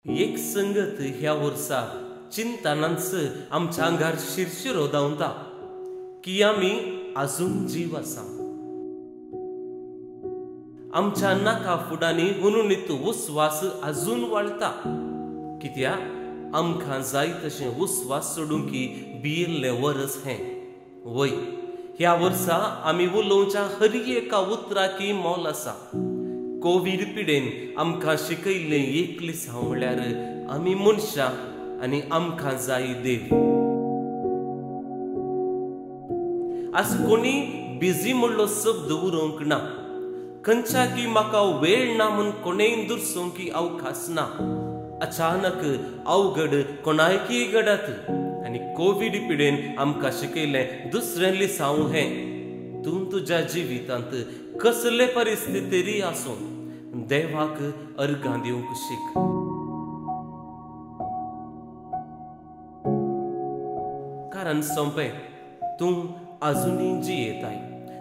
एक संगत ह्या वर्सा चिंतनांच आमच्या आंगार शिरशिरो धांवता की आमी अजून जीव आसा। आमच्या नाका फुडांनी हुनुनीत उस्वास अजून वाळता कित्याक आमकां जाय तशें उस्वास सोडूंक की भियेल्लें वरस हें। वय ह्या वर्सा आमी उलोवच्या हर एका उतराकी मोल आसा। कोवीड पिडेन आमकां शिकयल्लें एक लिसांव म्हळ्यार आमी मनशां आनी आमकां जाय देव। आज कोणी बिजी म्हणलो शब्द उरोवंक ना, खंयच्या की म्हाका वेळ ना म्हूण कोणेय दुरसोवंक की अवकाश ना। अचानक अवघड कोणायकी घडत आनी कोवीड पिडेन आमकां शिकयल्लें दुसरें लिसांव हें, तूं तुज्या जिवितांत कसले परिस्थितीरी आसूं देवाक अर्गां दिवंक शीक। कारण सोंपें, तूं अजुनूय जियेताय।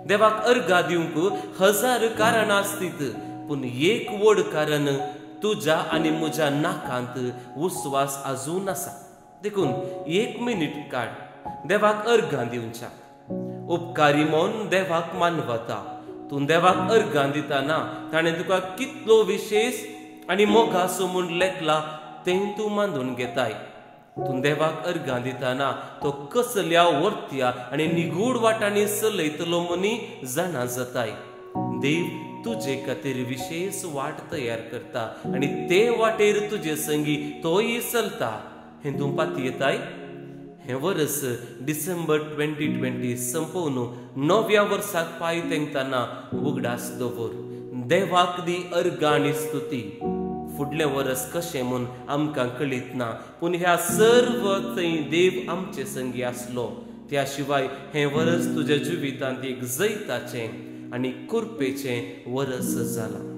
देवाक अर्गां दिवंक हजार कारणां आसतीत, पूण एक व्हड कारण तुज्या आनी म्हज्या नाकांत उस्वास अजून आसा। देखून एक मिनीट काड देवाक अर्गां दिवच्या। उपकारी म्हूण देवाक मानवता। तूं देवाक अर्गां दितना ताणें तुका कितलो विशेश आनी मोगासो म्हूण लेखला तें तूं मानून घेताय। तूं देवाक अर्गां दितना तो कसल्या वर्त्या आनी निगूड वाटांनी चलयतलो म्हणी जाणा जाताय। देव तुजे खातीर विशेश वाट तयार करता आनी ते वाटेर तुजे संगी तोय चलता हें तूं पातयेताय। हें वर्स डिसेंबर 2020 संपोवन नव्या वर्साक पांय तेंकतना उगडास दवर, देवाक दी अर्गां आनी स्तुती। फुडलें वर्स कशें म्हूण आमकां कळीत ना, पूण ह्या सर्व थंय देव आमचे संगी आसलो। त्या शिवाय हें वर्स तुज्या जिवितांत एक जैताचें आनी कुरपेचें वर्स जालां।